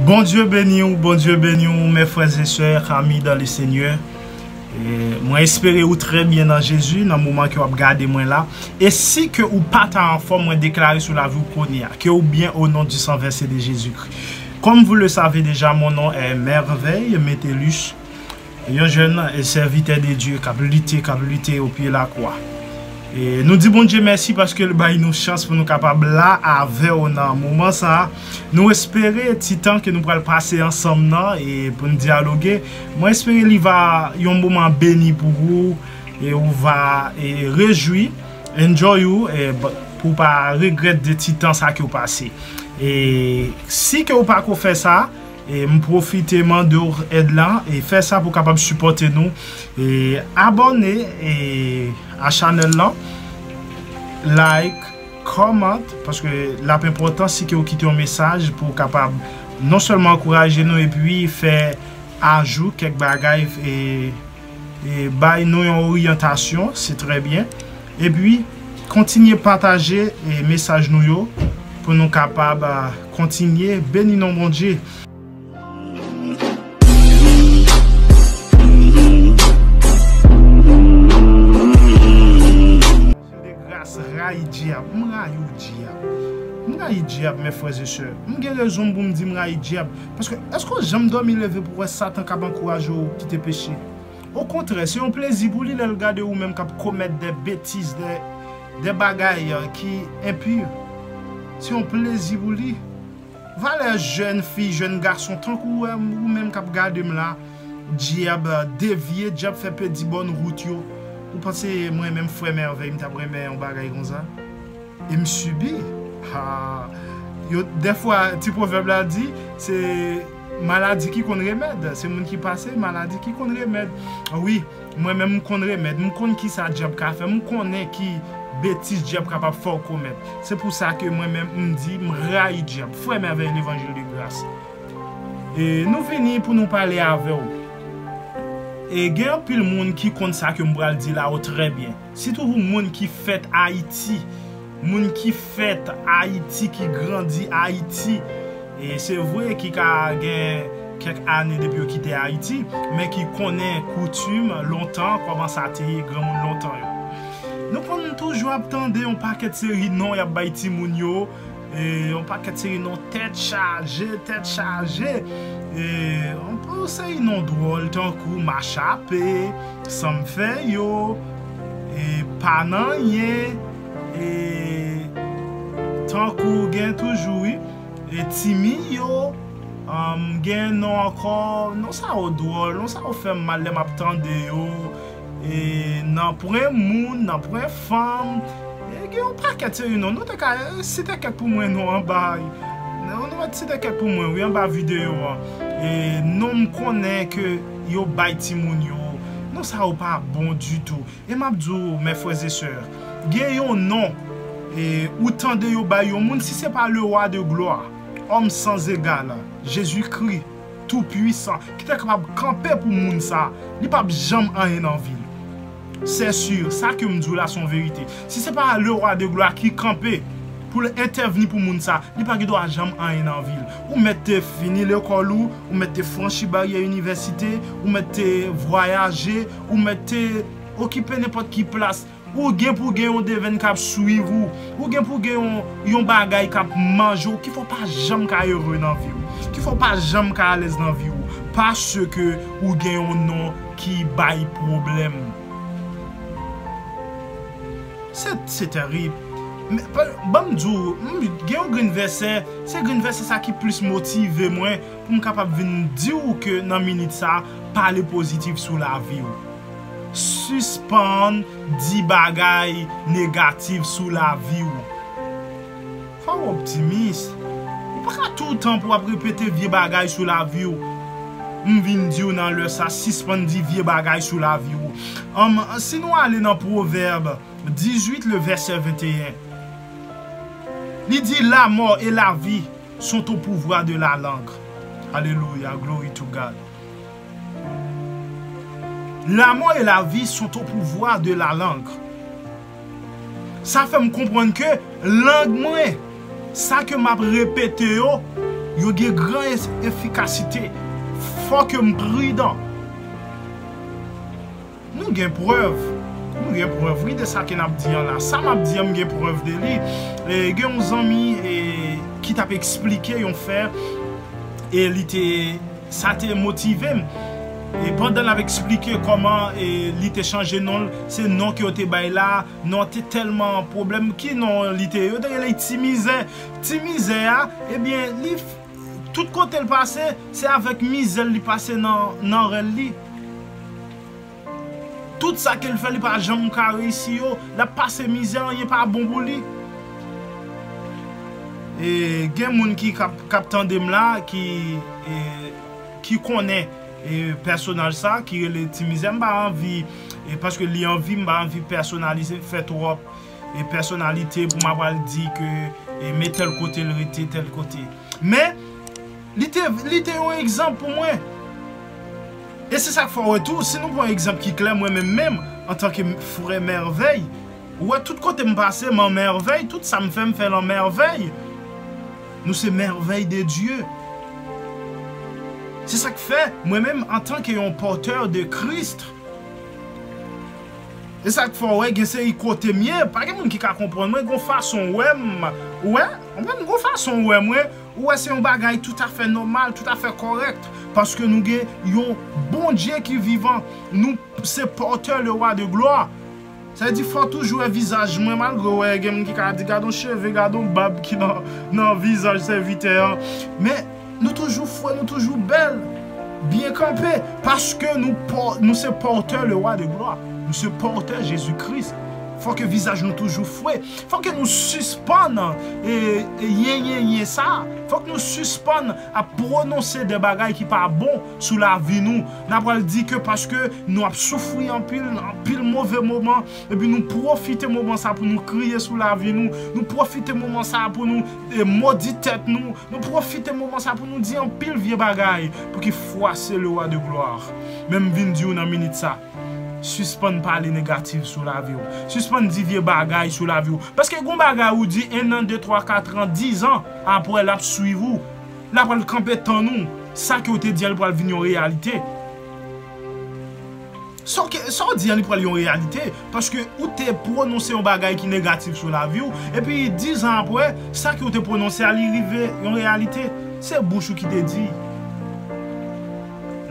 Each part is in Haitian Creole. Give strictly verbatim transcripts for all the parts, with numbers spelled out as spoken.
Bondye beni w, Bondye beni w, mes frères et sœurs, amis dans le Seigneur. E, mwen espere ou trè byen nan Jezi, nan moman ke w ap gade mwen la. E si ke ou pa ta anfòm, mwen deklare sou lavi w kounye a, ke ou byen au nom du sang versé de Jésus-Christ. Comme vous le savez déjà, mon nom est Merveille Metellus, yon jèn, e, sèvitè de Dye k ap lite, k ap lite o pye lakwa. E nou di Bondye mèsi paske l bay nou chans pou nou kapab la avè w nan moman sa a. Nou espere ti tan ke nou pral pase ansanm nan e pou n dyaloge, mwen espere li va yon moman beni pou ou e ou va, e, rejwi, enjoy ou, e, pou w pa regrèt de ti tan sa ke w pase. E si ke w pa ko fè sa, e m pwofite mande w èd la, e fè sa pou w kapab sipòte nou, e abòne, e a chanèl lan, like, comment, paske l ap enpòtan si ke w kite yon mesaj pou w kapab non sèlman ankouraje nou epi fè ajou kèk bagay, e, e bay nou yon oryantasyon, se trè byen. Epi kontinye pataje, e, mesaj nou yo pou nou kapab, a, kontinye beni non Bondye. De gras, rayi dyab. M rayi w, dyab. M rayi dyab, mes frères et sœurs. M gen rezon pou m di m rayi dyab. Paske, èske w janm dòmi leve pou wè Satan k ap ankouraje w kite peche? Okontrè, se yon plezi pou li lè l gade ou menm k ap komèt de betiz, de, de bagay, e, ki enpi. Se yon plezi pou li. Valè jèn fi, jèn gason, tankou w, ou menm k ap gade m la, dyab devye, dyab fè pèdi bòn wout yo. Ou panse mwen menm, frè Mèvèy, m t ap renmen yon bagay konsa? E m sibi. Ha! Yo, dèfwa, ti pwovèb la di, se maladi ki konn remèd. Se moun ki pase maladi ki konn remèd. Wi, mwen menm, m konn remèd. M konn kisa dyab ka fè. M konnen ki betiz dyab kapab fè w komèt. Se pou sa ke mwen menm, m di, m rayi dyab. Frè Mèvèy, levanjil de gras. E nou vini pou nou pale avè w. E gen anpil moun ki konn sa ke m pral di la yo trè byen. Sitou pou moun ki fèt Ayiti. Moun ki fèt Ayiti, ki grandi Ayiti. E se vre ki ka gen kèk ane depi yo kite Ayiti, men ki konnen koutim lontan, kòman sa te ye, granmoun lontan yo. Nou konn toujou ap tande yon pakèt seri non y ap bay timoun yo, e yon pakèt seri non tèt chaje, tèt chaje. E yon seri non dwòl tankou machape, sanmfèyo, e pa nan anyen, e tankou gen toujou, wi, e timi yo, um, gen non ankò, non sa yo dwòl, non sa yo fè m mal lè m ap tande yo. E nanpwen moun, nanpwen fanm. E gen yon pakèt seri non. Nou te ka, e, site kèk pou mwen non anba. Nou, nou mèt site kèk pou mwen, wi, anba videyo an. E non m konnen ke yo bay timoun yo. Non sa yo pa bon ditou. E m ap di w, mes frères et sœurs, gen yon non, e, ou tande yo bay yon moun, si se pa le roi de gloire, homme sans égal, Jésus-Christ, Tout-Puissant, ki te kapab kanpe pou moun sa, li p ap janm anyen nan vi l. C'est sûr, sa ke m di w la se yon verite. Si se pa le roi de gloire ki kanpe pou l entèvni pou moun sa, li pa gen dwa janm anyen nan vi l. Ou mèt te fini lekòl ou, ou mèt te franchi baryè inivèsite, ou mèt te vwayaje, ou mèt te okipe nenpòt ki plas. Ou gen pou gen yon devèn k ap swiv ou. Ou gen pou gen yon, yon bagay k ap manje w, ki fè w pa janm ka ere nan vi w. Ki fè w pa janm ka alèz nan vi w. Paske ou gen yon non ki bay pwoblèm. Se, se tèrib. Men, pa, ban m di w, m, gen yon grenn vèsè, se grenn vèsè sa ki plis motive mwen pou m kapab vin di w ke nan minit sa, pale pozitif sou lavi w. Sispann di bagay negatif sou lavi w. Fò w optimis. Ou pa ka toutan pou w ap repete vye bagay sou lavi w. M vin di w nan lè sa, sispann di vye bagay sou lavi w. Ann, si nou ale nan Pwovèb dizuit, le verset vingt et un, li di, la mort et la vie sont au pouvoir de la langue. Alléluia, glory to God. La mort et la vie sont au pouvoir de la langue. Sa fè m konprann ke lang mwen, sa ke m ap repete yo, yo gen gran es- efikasite. Fò ke m pridan. Nou gen prèv. Nou gen prèv, wi, de sa ke n ap di an la. Sa m ap di an, m gen prèv de li. E, gen yon zanmi, e, ki t ap eksplike yon fè, e li te, sa te motive m. E pandan l ap eksplike kòman, e, li te chanje non l, se non ke yo te bay la, non te tèlman pwoblèm. Ki non li te? Yo te rele l Ti Mizè. Ti Mizè a, ebyen, li, tout kote l pase, se avèk mizè l li pase nan, nan rèl li. Tout sa ke l fè, li pa janm ka reyisi yo. L ap pase mizè, anyen pa bon pou li. E gen moun ki k ap, k ap tande m la, ki, e, ki konnen, e, pèsonaj sa, ki rele Ti Mizè. M pa anvi, e, paske li anvi, m pa anvi pèsonalize, fè twòp, e, pèsonalite pou m ap al di ke, e, men tèl kote l rete, tèl kote. Men, li te, li te yon egzanp pou mwen. E se sa k fè w wè tou, si nou pran egzanp ki klè, mwen menm menm, antanke frè Mèvèy, ou wè tout kote m pase, m an mèvèy, tout sa m fè, m fè l an mèvèy. Nou se mèvèy de Dye. Se sa k fè, mwen menm, antanke yon pòtè de Kris, e sa k fè w wè gen seri kote m ye, pa gen moun ki ka konprann mwen, gon fason w wè m, ou wè, konprann, gon fason w wè mwen, ou wè se yon bagay toutafè nòmal, toutafè kòrèk, paske nou gen yon Bondye ki vivan, nou se pòtè le wa de glwa. Sa vle di fò toujou wè vizaj mwen, malgre w wè gen moun ki ka di, "Gad yon cheve, gad yon bab ki nan, nan vizaj sèvitè an." Men, nou toujou fre, nou toujou bèl, byen kanpe, paske nou pò-, nou se pòtè le wa de glwa. Nou se pòtè Jezi Kris. Fò ke vizaj nou toujou fre. Fò ke nou sispann, e, e, yen, yen, yen sa. Fò ke nou sispann ap pwononse de bagay ki pa bon sou lavi nou. N ap pral di ke paske nou ap soufri anpil, anpil move moman, epi nou pwofite moman sa pou nou kriye sou lavi nou. Nou pwofite moman sa pou nou, e, modi tèt nou. Nou pwofite moman sa pou nou di anpil vye bagay, pou ki fwa se le wa de glwa. Men m vin di w nan minit sa, sispann pale negatif sou lavi w. Sispann di vye bagay sou lavi w. Paske gon bagay ou di en an, de, twa, kat an, diz an, apre l ap swiv ou. L ap pral kanpe tann ou. Sa ke w te di a, l pral vin yon reyalite. Sa w ke, sa w di an, li pral yon reyalite, paske ou te pwononse yon bagay ki negatif sou lavi w, epi diz an apre, sa ke w te pwononse a, li rive yon reyalite. Se bouch ou ki te di.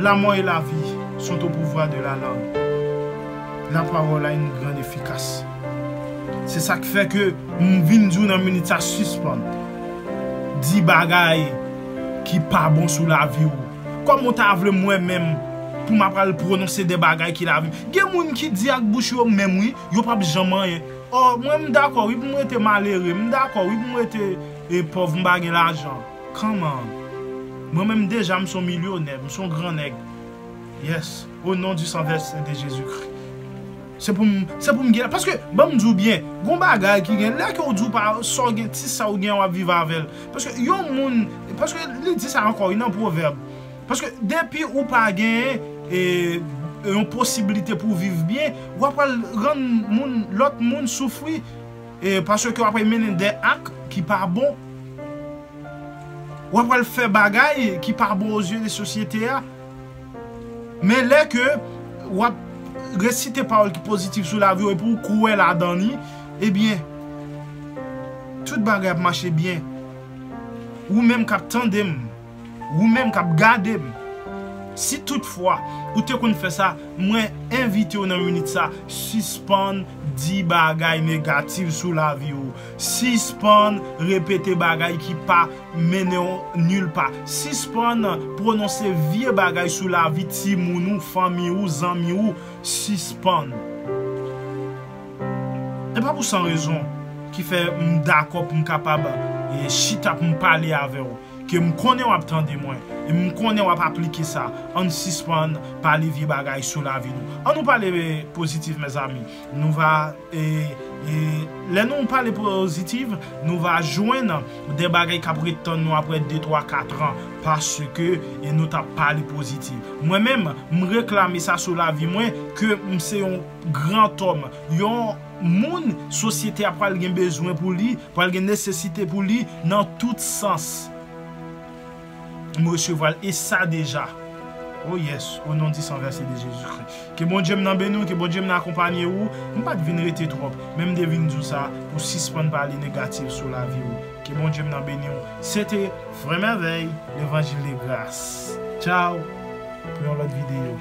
La mort et la vie sont au pouvoir de la langue. La parole a une grande efficace. Se sa k fè ke m vin di w nan minit sa, sispann di bagay ki pa bon sou lavi w. Kòman w ta vle mwen menm pou m ap al pwononse de bagay ki lavi m? Gen moun ki di ak bouch yo menm wi, yo p ap janm anyen. Oh, mwen m dakò wi pou m rete malere, m dakò wi pou m rete, e, pòv, m pa gen lajan. Come on. Mwen menm deja m se yon milyonè, m se yon gran nèg. Yes. Au nom du sang versé de Jésus-Christ. Se pou m, se pou m gen, paske, ban m di w byen, gon bagay ki gen, lè ke w di w pa, sa w gen, ti sa w gen, w ap viv avè l. Paske yon moun, paske li di sa ankò, wi, nan Pwovèb. Paske depi ou pa gen, e, yon posiblite pou w viv byen, w ap pral rann moun, lòt moun soufri, e, paske w ap pral mennen de ak ki pa bon. W ap pral fè bagay ki pa bon aux yeux de sosyete a. Men lè ke w ap resite pawòl ki pozitif sou lavi w epi w kwè ladan li, ebyen, tout bagay ap mache byen. Ou menm k ap tande m, ou menm k ap gade m, si toutfwa ou te konn fè sa, mwen envite w nan minit sa, sispann di bagay negatif sou lavi w. Sispann repete bagay ki pa mennen w nil pa. Sispann pwononse vye bagay sou lavi timoun ou, fanmi ou, zanmi ou. Sispann. E pa pou san rezon ki fè m dakò pou m kapab, e, chita pou m pale avè w. Ke m konnen w ap tande mwen, e m konnen w ap aplike sa. Ann sispann pale vye bagay sou lavi nou. Ann nou pale pozitif, mezanmi. Nou va, e, e, lè nou pale pozitif, nou va jwenn de bagay k ap ret tann nou apre de, twa, kat an, paske, e, nou t ap pale pozitif. Mwen menm, m reklame sa sou lavi mwen, ke m se yon grantòm, yon moun sosyete a pral gen bezwen pou li, pral gen nesesite pou li nan tout sans. M resevwa l, e sa deja. Oh yes, o non di san vèse de Jezikri. Ke Bondye m nan beni w, ke Bondye m nan akonpanye ou. M pa t vin rete twòp, men m te vin di w sa pou sispann pale negatif sou lavi w. Ke Bondye m nan beni w. Se te Frè Mèvèy, Levanjil de Gras. Tchaw, pou yon lòt videyo.